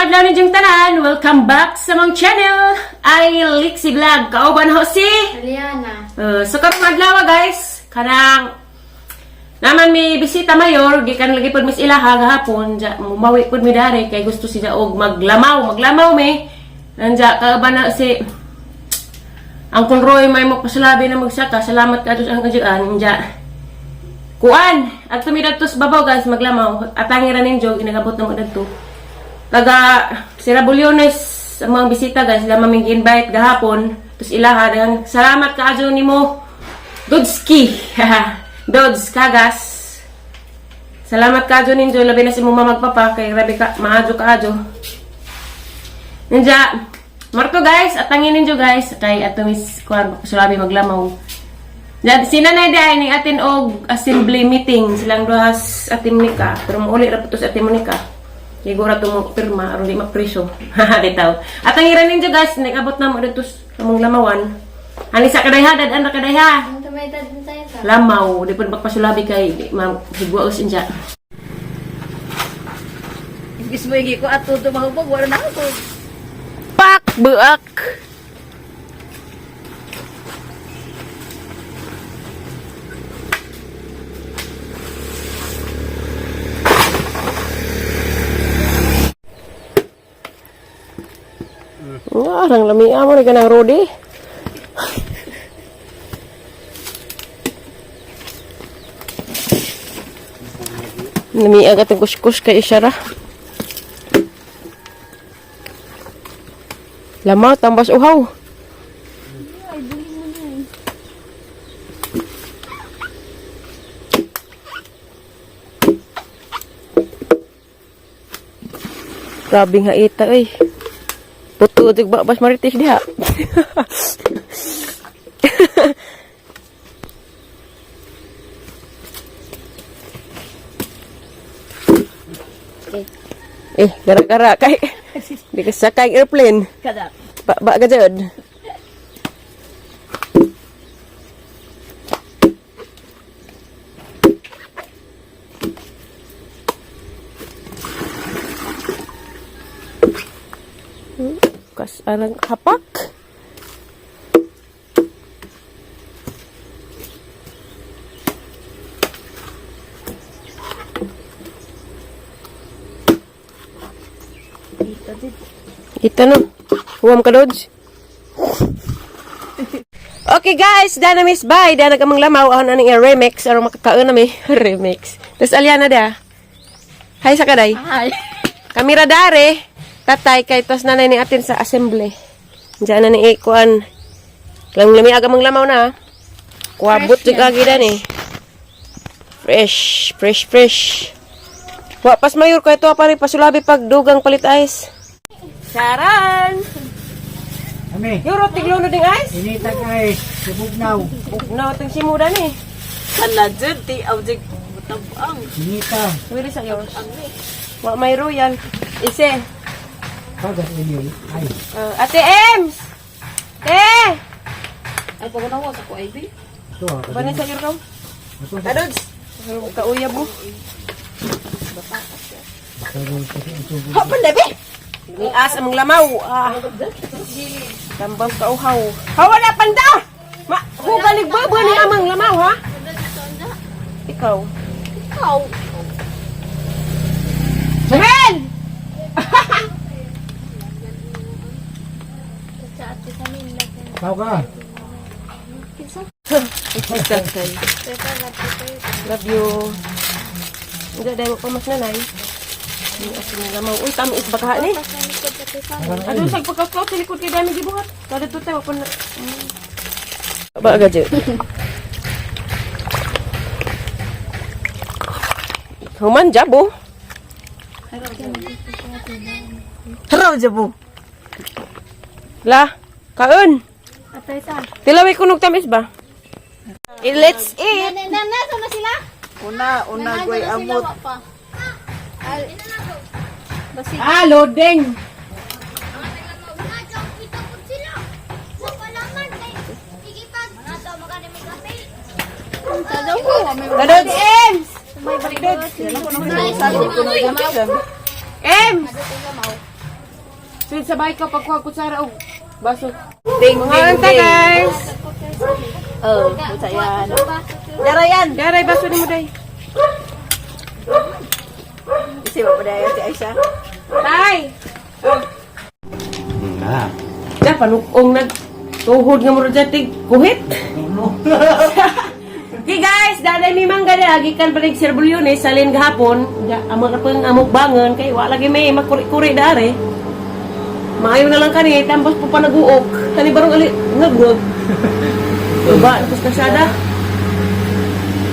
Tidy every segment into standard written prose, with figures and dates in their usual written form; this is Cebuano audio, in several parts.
adlaw ninyong tanan. Welcome back sa mong channel. Ay Lixie Vlog. Kauban ho si Aliana. So karong adlaw, guys, kanang naman may bisita mayor gikan lagi pod mis ilaha gahapon ja mumawi pod mi dare kay gusto siya og maglamaw, maglamaw mi. Nanja kauban na si Uncle Roy, may mo pasalabi na magsaka. Salamat ka sa ang kajian nja. Kuan, at tumidadto sa babaw, guys, maglamaw. Atangi ra ninyo, ginagabot na mo dadto. Taga Sira Bulyones ang mga bisita, guys, sila maming invite gahapon. Tapos ilaha, daghang salamat kaadyo nimo Dodski. Dods Kagas. Salamat kaadyo ninyo, labi na si mama magpapa kay grabe ka maadyo kaadyo. Ninja, Marto guys, atangin ninyo guys kay ato miss kuan sulabi maglamaw. Yan, sina na dahil ning atin og assembly meeting silang duhas Ate Monica, pero muuli ra po to sa Ate Monica. Kay gura to mo pirma aron di mapriso. Haha, bitaw. At ang ira ninyo guys, nag-abot na mo dito sa among lamawan. Ani sa kaday ha, dad-an ra kaday ha. Ang tumaytad na tayo ka. Lamaw, di pud magpasulabi kay di ma higwa us inja. Imbis mo igi ko ato tumahubog, wala na ako. Pak buak. Nga, arang lamia mo na ganang rodi. Lamia ka itong kuskus kay Ishara. Lama, tambas uhaw. Grabe nga ita, eh. Puto, ba, bas marites diha. Eh, gara-gara kay. Di ka sakay airplane. Kada. Ba, ba ka dyan. Kas arang hapak. Kita no. Huwam ka, Dodge. Okay guys, dana miss bye. Dana kamang lamaw ahon aning remix aron makakaon nami remix. Tas Aliana da. Hi sa kaday. Ay. Kamera dare. Tatay kay tos nanay ni atin sa assembly. Diyan na ni ikuan. Lang lami aga mang lamaw na. Kuabot jud agi dan eh. Fresh, fresh, fresh. Wa pas mayor kay to pa rin pasulabi pag dugang palit ice. Charan! Ami, Yuro tiglo ding ice. initag ay sibugnaw. Bugnaw tong simudan eh. Hala dyan, ti aw dyan. Tabang. Inita. Where is yours? Wa may royal. Ise. Pagat inyo ay. Ate Ems! Te! Ay, pag sa ko, Ivy. Ito ah. Ba sa your kaw? Ito. Tadods! Kauyab mo. Hapan na, be! Ni as among lamaw. Ah. Tambang kauhaw. Hawa na panda! Ma, hugalig ba ba ni amang lamaw, ha? Ikaw. Ikaw. Mel! Sa ate sa amin. Tao ka. Tatay. Pepa, love you kayo. Love you. Hindi, dahil mo pa mas nanay. Ni as among lamaw. Uy, tamis ba kaha ni? Pas na likod ate sa amin. Ano sa pagka-cloud sa likod kay dami gibuhat. Kada tutay wa pa na. Ba agad jud. Human jabo. Haraw dyan po. La, kaon. Atay sa. Tilaway kunog tamis ba? Eh, let's eat. Na, na, na sila? Una, una, goy, Nandun na sila, amot. wa pa. Al. Basig. Ah, loading. Kadod. Ems! Ems! Sulod sa bahay ka pagkuha kutsara og baso. Ding, Mga anta guys. Oh, puta yan. Dara yan. Daray baso nimo day. Kasi ba pa si Aisha? Tay. Na. Da panukong nag tuhod nga mura dyan tig kuhit. Okay guys, danay mi mangga na gikan pa nig Sirbulyon eh salin gahapon. Da amo na pang amok bangon kay wa lagi may makuri-kuri dare. Maayo na lang kani tambos po pa naguok. Kani barong ali ngagwag. Ba, tapos kasada.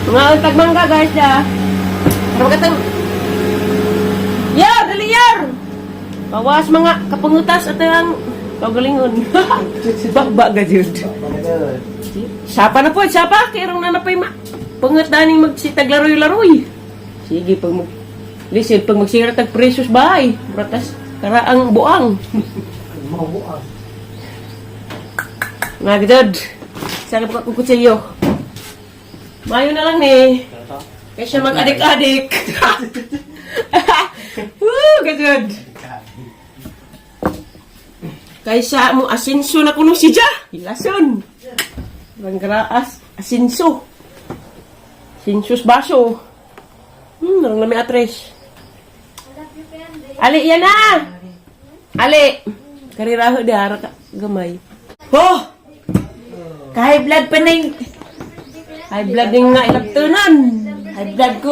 Mga untag mangga guys da. Para magatang Yor, dali yor. Bawas mga kapangutas at ang kagalingon. Bagba ga jud. Sapa na po, sapa. Kaya na napay ma. Pangat daning magsitag laroy-laroy. Sige, pag mag... Listen, pag magsira tag presos bahay. Bratas, karaang buang. Mabuang. Mga gidod. Sana po kutsilyo. Mayo na lang ni. Kaya siya mag-adik-adik. Woo, gajud. Kaysa mo asinso na kuno si Ja. Hilason. Rangraas asinso. Sinsus baso. Narang lami atres. Ali, yan na! Ali! Kariraho di ara ka gamay. Oh! Kahit blood pa na yung... High blood din nga ilabtunan. High blood ko.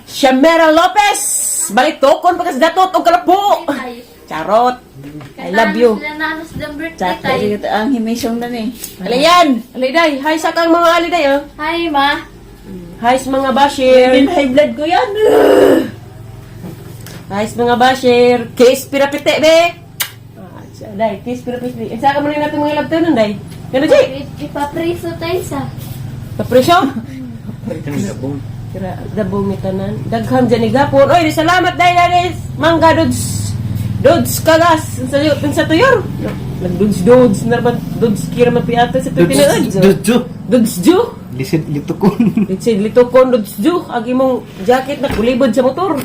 Shamera Lopez! Balitokon pagkas datot o kalapo! Charot! I love you. Nanos ng birthday Chat. tayo. Ito ang himisong na ni. Alayan! Aliday, hi sa kang mga aliday oh. Hi, ma. Hi sa mga basher. High blood ko yan. Hi sa mga basher. Kiss pirapite be. Ah, siya, day, kiss pirapite. Eh, saka mo na natin mga ilabtunan day. Gano Jay? Ipapriso tayo sa. Kapresyo? Kira dabong ni tanan. Daghang dyan ni gapon. Oy, salamat day danis. Mangga dudes. Dudes kagas sa sa tuyor. Nagdudes dudes na ba dudes kira man piata sa tuyo tinuod. Dudu. Dudes ju. Lisit litukon. Litsid litukon dudes ju. Agi mong jacket na kulibod sa motor.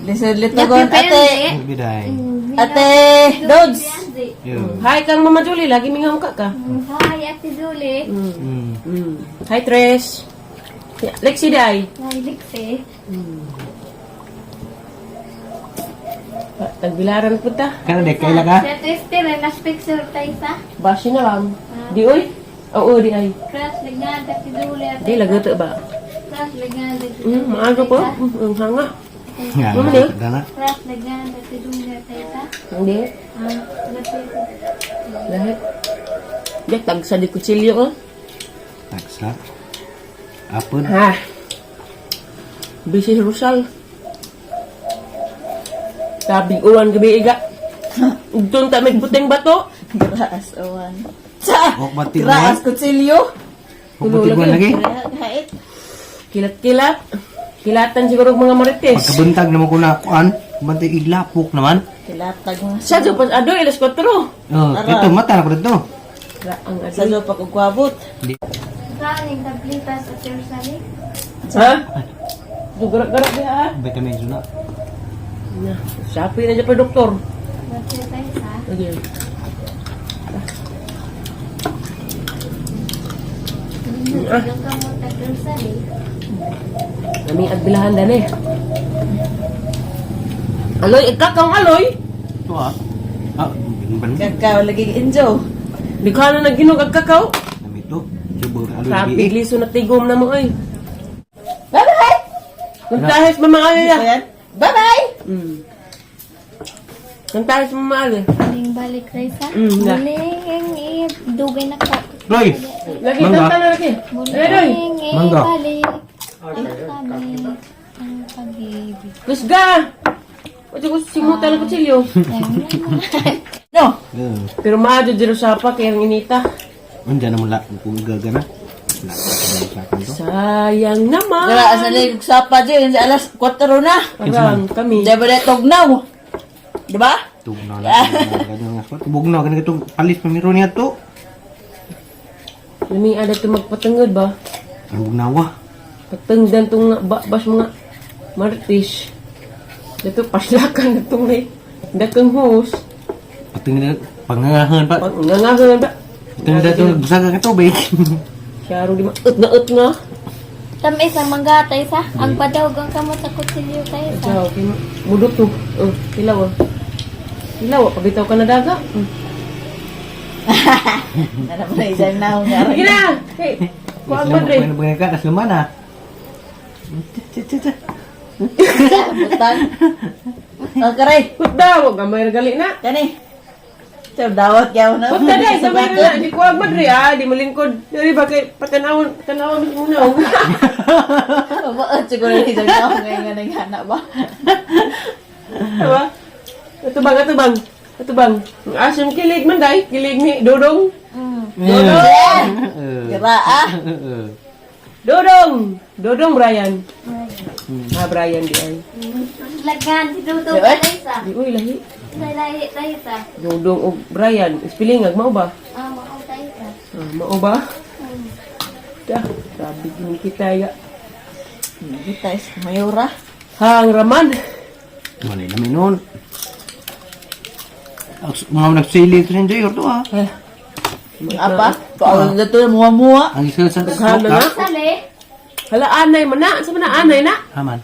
Listen, litogon. Ate! Biday. Ate! Dods! Yo. Hi kang Mama Julie, lagi mingaw ka ka. Hi, Ate Julie. Hi Tres. Lexi day. Hi, Lixie. Tagbilaran po ta. Kana de kaila ka? Si Ate Esther, may mas picture tayo sa. Basi na lang. Di oy. Oo, di ay. Crush, lignan, Ate Julie. Ate Di lagot ba? Crush, lignan, Ate Julie. Maaga po. Ang hanga. Nga. Mama ni? Dana. Crush, lignan, Ate Julie, Ate Isa. Hindi. Ah, lapit. Lahat. Di, tagsa di kutsilyo oh. Taksa. Apun. Ha. Busy si Rosal. Tabing uwan gabi iga. Doon ta may puting bato. Graas, awan. Sa! Ok batig Graas, kutsilyo! Ok batiguan lagi. Kahit. Kilat-kilat. Kilatan siguro og mga marites. Pagkabuntag naman ko na kuan, bantay iglapok naman. Kilatag mo. Sa jo pas adoy alas 4. Oh, ito mata na ko dito. Ra ang Sa adoy. jo pa kugwabot. Saan yung tablitas at your sali? Ha? Dugarak-garak di ha. Vitamin na. Na, sapi na dyan pa doktor. Lapit tayo sa. Okay. Yung kamot at your sali. Nami agbilahan dan eh. Aloy, ikakang aloy. Ito ah. Ah, ban. Kakao lagi enjo. Di ka na naginog ag kakao. Namito. Subo aloy Grabe, lagi. liso na tigom na mo ay. Bye-bye! Nagtahis mama ali Ito yan. Bye-bye! Nagtahis mama ali. Muling balik tayo sa. Na. Muling dugay na ko. Roy. Lagi Mangga. tanta na lagi. Ay, doy. Muling Mangga. ibalik ang kami ang pag-ibig. Kusga. Pwede ko simutan ng kutsilyo. No! Eh, Pero maadyo dito sa pa kaya ang inita. Unja na mula kung gagana. Sa Sayang naman. Graas na lagi sapa jo. Yung alas 4 na. Parang kami. Di ba na tugnaw? Di ba? Tugnaw na. Tugnaw na itong alis pamiro niya to. Lami ada to magpatengod ba? Ang bugnawa. Patengdan tong nga ba, bas mga martis. Dito paslakan na itong may dakang hose. Patingin pangangahan pa. Pag ngangahan ba? Patingin na ito, busaga ka tubig. Syaro di ma-ut na ut nga. Tamis ang mangga tay sa. Ang padawg ang kamot sa kutsilyo tay sa. Ciao, okay mo. Mudot to. Oh, hilaw ah. Hilaw ah, pabitaw ka na daga. Nana mo na isang naong nga. Sige na! Hey, kuha pa dre. Ano ba ka? Kas lumana. Butang. Oh, karay. Putda, wag gamay ra gali na. Kani. Char dawat yaw na. Putda dai, gamay ra na. Di kuha madre ah, di malingkod. Diri ba kay patanawon, tanawon mo muna. Mabaot siguro ni isang naong ngayon nga naghana ba? Diba? Ito bang, ito bang. Ito bang. Ang asyong kilig man dai, kilig ni Dodong. Dodong. Gira ah. Dodong. Dodong Brian. Ah, Brian di ay. Lagan si Dudong Diba? tay sa. Di uy lahi. Sa lahi tay sa. Dodong og Brian, ispilingag mao ba? Ah, mao tay sa. Ah, mao ba? Da, grabe gini kita ya. Kita is mayora. Hang raman. Wala namin noon. Mga nagsili ito sa enjoy to ah. Eh, Apa? Paawag na to muwa-muwa. Ang isa sa Daghan na nga. Sali. Hala anay man na, sa man na anay na. Haman.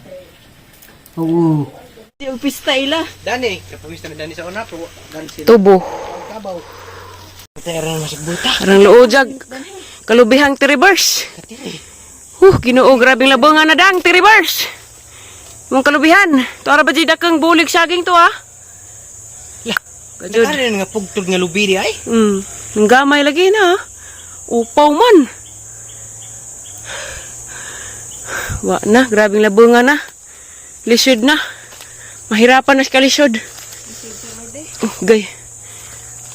Oo. Di og pista ila. Dani, kapamista na Dani sa una pero dani sila. Tubo. Kabaw. Tera na masagbuta. Arang luojag. Kalubihang tiribers. Huh, Ginoo, grabing labonga na dang tiribers. Mong kalubihan. To ara ba di dakang bulig saging to ah? Lah, Gajud. Nakarin nga pugtog nga lubi di ay. Ang gamay lagi na ah. Upaw man. Wa na, grabing labonga na. Lisod na. Mahirapan na sa kalisod. Oh, gay.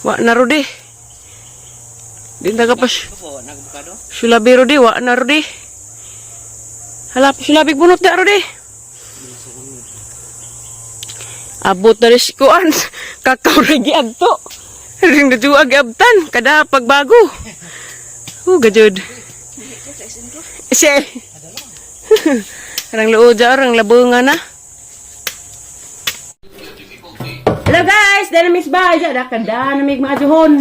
Wa na rodi. Di na ka pa sulabi rodi, wa na rodi. Hala, sulabi bunot na rodi. Abot na rin si Kuan. Kakaw na giadto. Ring na tuwa giabtan. Kada pagbago. Oh, gajud. Si. Arang luod arang labunga na. Hello guys, Dynamics ba? Diya, da kada namig maajuhon.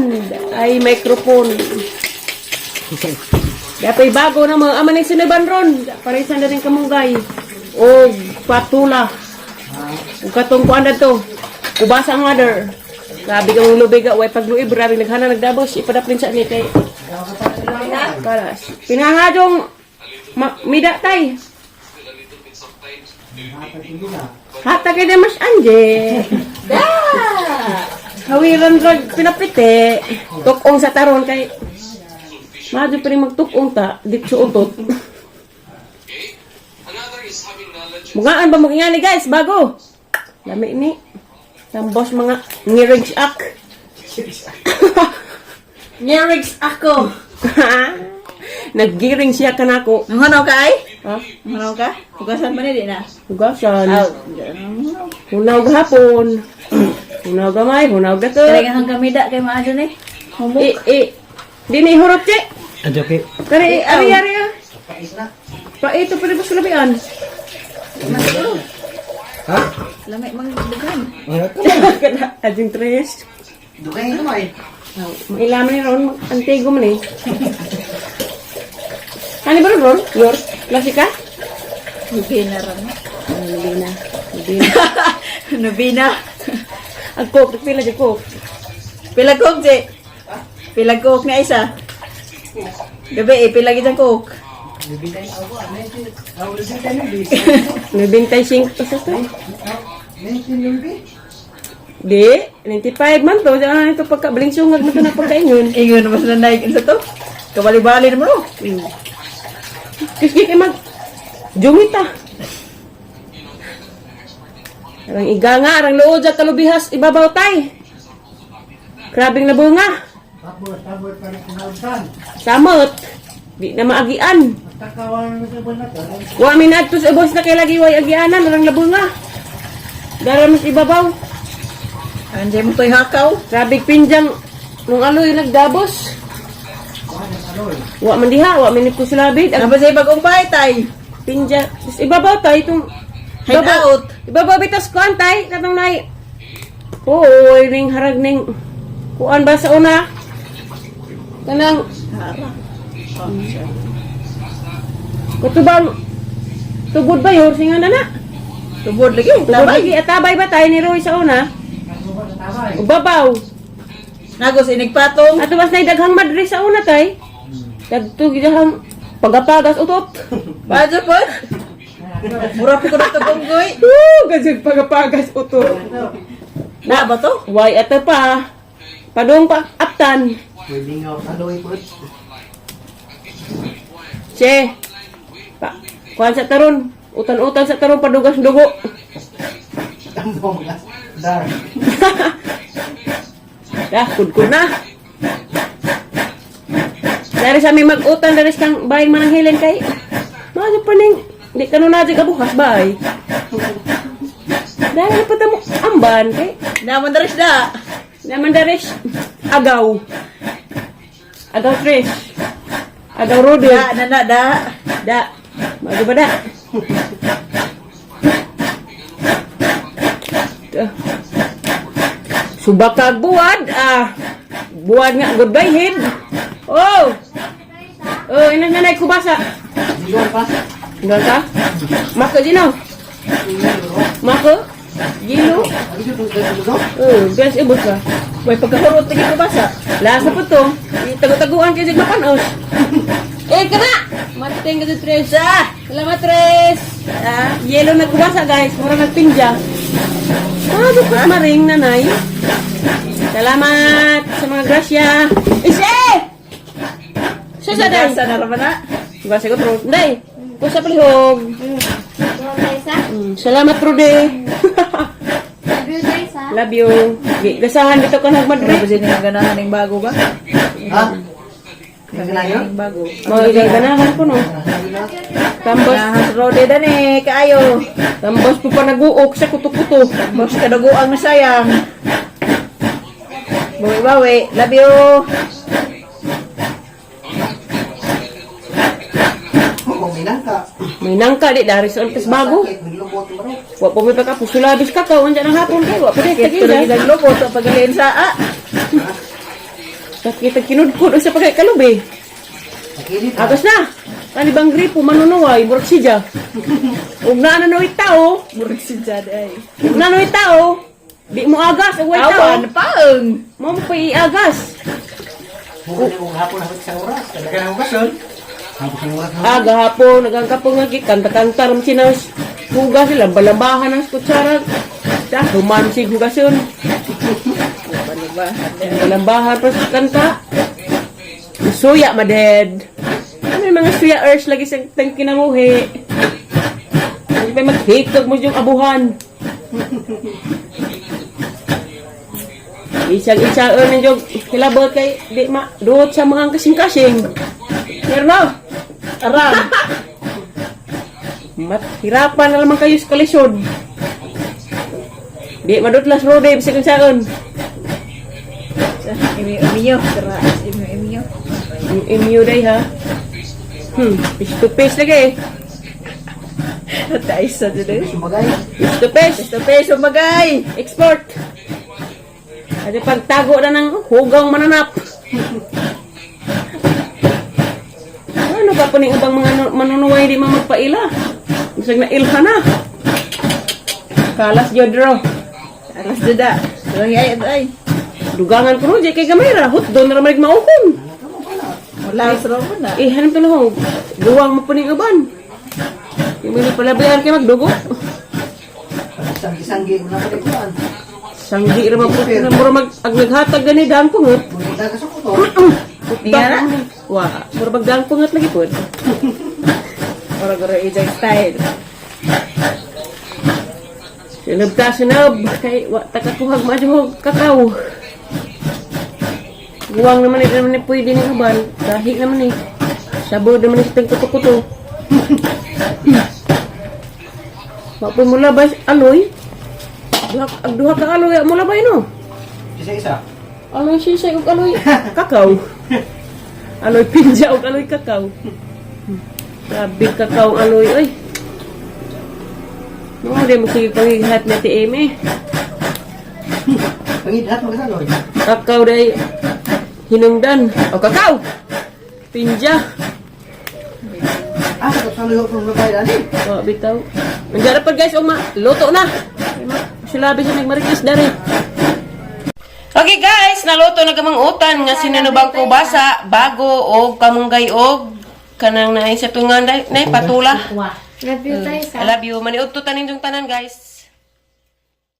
Ay microphone. Dapat bago na mga ama ng sinuban ron. Paresan na rin kamunggay. O patula. Ug katong kuan to. Kubasa ang mother. Grabe kang lubig way pagluib, grabe naghana nagdabos ipadaplin sa ni kay Kalas. Pinahadong ma, mida tay. Hata kay mas anje. Da. Hawiran rag pinapite. Tukong sa taron kay Madyo pa rin magtukong ta, dito utot. Mugaan ba mag-ingali guys, bago. Lami ni. Tambos mga ngirigs ak. Lyrics ako. Naggiring siya kanako. Nanghanaw ka ay? Ha? Nanghanaw ka? Hugasan ba ni di na? Hugasan. Aw. Hunaw gahapon. Hunaw gamay, hunaw gato. Kaya nga kami da kay maadyo ni. Humok. Eh, eh. Di ni hurot che. Adyo kay Kari, ari, ari, ah. Pa ito pa rin ba sulabian? Ha? Lamay mang dughan. Kada, ajing tres. Dugay gamay. Mailaman ni Ron, antigo man eh. Ano ba Ron? Yor? Klasika? Nubina ra mo. Nubina. Nubina. Nubina. Ang coke, pila dyan coke. Pila coke, je. Pila coke nga isa. Gabi eh, pila gid ang coke. 95 pesos to. Di, 95 man to. Diyan ito pagka, baling sungag mo to na pagkaingon. Ingon mas na naik sa to. Kabali-bali naman oh. Kasi kay mag, jungita. Arang iga nga, arang luod sa kalubihas, ibabaw tay. Grabing labunga. Samot. Di na maagian. Wa mi nadto sa ubos na kay lagi way agianan, arang labunga. Dara mas ibabaw. Andiyan mo to'y hakaw. Grabing pinjang nung aloy nagdabos. Wa man diha, wa man ko sulabid. Ang Ano ba sa bagong bahay tay? pinja, tas ibabaw tayo itong Hide out. Ibabaw bitas kuan tay, katong nay. Oy, ning harag ning kuan ba sa una? Kanang Hara. Oh, siya. kutubang tugod ba yun? Singa na na. Tubod lagi. Tugod Tabay. lagi atabay ba tayo ni Roy sa una? Ubabaw. Nagos inigpatong. Ato mas nay daghang madre sa una tay. Dagto gidahang pagapagas utot. Badyo po. Mura po ko na tugonggoy. Woo, gajag pagapagas utot. Na ba to? Why ato pa? Padung pa aptan. May lingaw. Aloy po. Che. Pa, kuan sa taron. Utan-utan sa taron padugas dugo. Tambong. Dar. Dah, kudkud na. Dari sa aming mag-utan, dari sa kang bahay manang hilen kay. Mga pa ning, di ka nun natin kabukas, bay. Dahil na pa mo amban kay. Naman na rin na. Naman dari agaw. Agaw tres. Agaw rode. Da, na, na, da. Da. Mago ba da? Da. Subakag buwad ah. Buwad nga goodbye head. Oh. Oh, ina na nay kubasa. Lingaw pa. Tinggal ka? Mako Gino. Mako? Gino? Oh, gas ibot ka. May pagkahurot lagi ko basa. Lasa po to. Tago-taguan kayo sa mapanos. Eh, kana! Mateng ka Tres. Sa! Salamat, Tres! Ah, Yellow nagkubasa, guys. Mura nagpinja. Ah, bukod maring, nanay. Salamat sa mga grasya. Ise! Sa day. Sa na raman na. Basa ko, Trud. Day, kusa palihog. Duha tayo sa. Salamat, Trude. Love you guys ha. Love you. Gasahan dito ka Ano ba nagmadre. sila nga ganahan ng bago ba? Ha? Ganahan Ng bago. Mga ganahan ko, no? Tambos, Ganahan sa rode dani, kaayo. tambos po pa nag-uok sa kuto-kuto. Boss kadaguang na sayang. Bawi-bawi. Love you. Kung minangka. May nangka di dari sa antes bago. Naglubot mo rin. Wa po may pagkapusulabis ka ka, unja ng hapon kay wa po di Kit ko lagi tagila. naglubot sa pagalin sa a. Kita kinudkod sa pagkakalubi. Nakilit. Agos na. Kani bang gripo manunuway murag siya. Ug naa na noy tao, Murag si Jad ay. ug na noy tao. Di mo agas ug way tao. Awan paeng. Mo mo pa iagas. Mukha na kung hapon hapon sa oras. Talaga na hugason. Hapon sa oras. Ah, gahapon nagangkapon nga kanta-kanta ram sinas. Hugas sila balambahan ang kutsara. Da, humansig hugason. Ano ba? Balambahan pa sa kanta. Suya maded. Ano yung mga suya earth lagi sa tang kinamuhi. Hindi pa maghikog mo yung abuhan. Isang isa ninyo kilabot kay di ma duot sa mga kasing-kasing. Pero no, Aram. Mathirapan na naman kayo sa kalisod. Di madutlas rode bisag unsaon. Imi umiyo. Tara, imi umiyo. Ang MU day ha. Face to face lagi eh. Tayo sa dito. Sumagay. Face to face. Peso peso magay. Export. Ate pagtago na ng hugang mananap. Ano ka po ning ubang mga manunuway di man magpaila? Bisag na ilha na. Kalas jodro. Alas duda. Walang ay ay. Dugangan ko ron, di kay gamay ra. Hot doon na raman maukon. Wala sa robo na. Eh, hanap na ho. Luwang mo po ning uban. Yung mga palabayan kay magdugo. Sanggi-sanggi. Wala pa rin kuhan. Sanggi ra man po. Mura mag, ag naghatag gani daan pungot. Punta ka sa kuto. Nga na. Wa, mura mag daan pungot lagi po. Murag ro ijang style. Sinab ta, sinab. Kay, wa, takakuhag maadyo mo kakao. Guwang naman eh, naman eh, pwede ni uban. Dahi naman eh. Sabod naman eh, sa kuto-kuto. Wa po mula ba aloy? Duha, ang duha ka aloy, mula ba no? Isa-isa. Aloy sisay ug aloy kakao. Aloy pinja ug aloy kakao. Grabe kakao ang aloy oy. No, di mo sige pangighat na ti Amy. Pangidhat mo kasi lori. Kakao day hinungdan. O kakao. Pinja. Ah, sa salo ko ng kaya ani. O bitaw. Nandiyan pa guys, uma luto na. Sila siya nagmarikis dari. Okay guys, naluto na kamang utan nga sinanubang ko basa bago og kamunggay og kanang naay sa tungan day, nay patula. Love you, tay. I love you. Maniudto tanin yung tanan guys.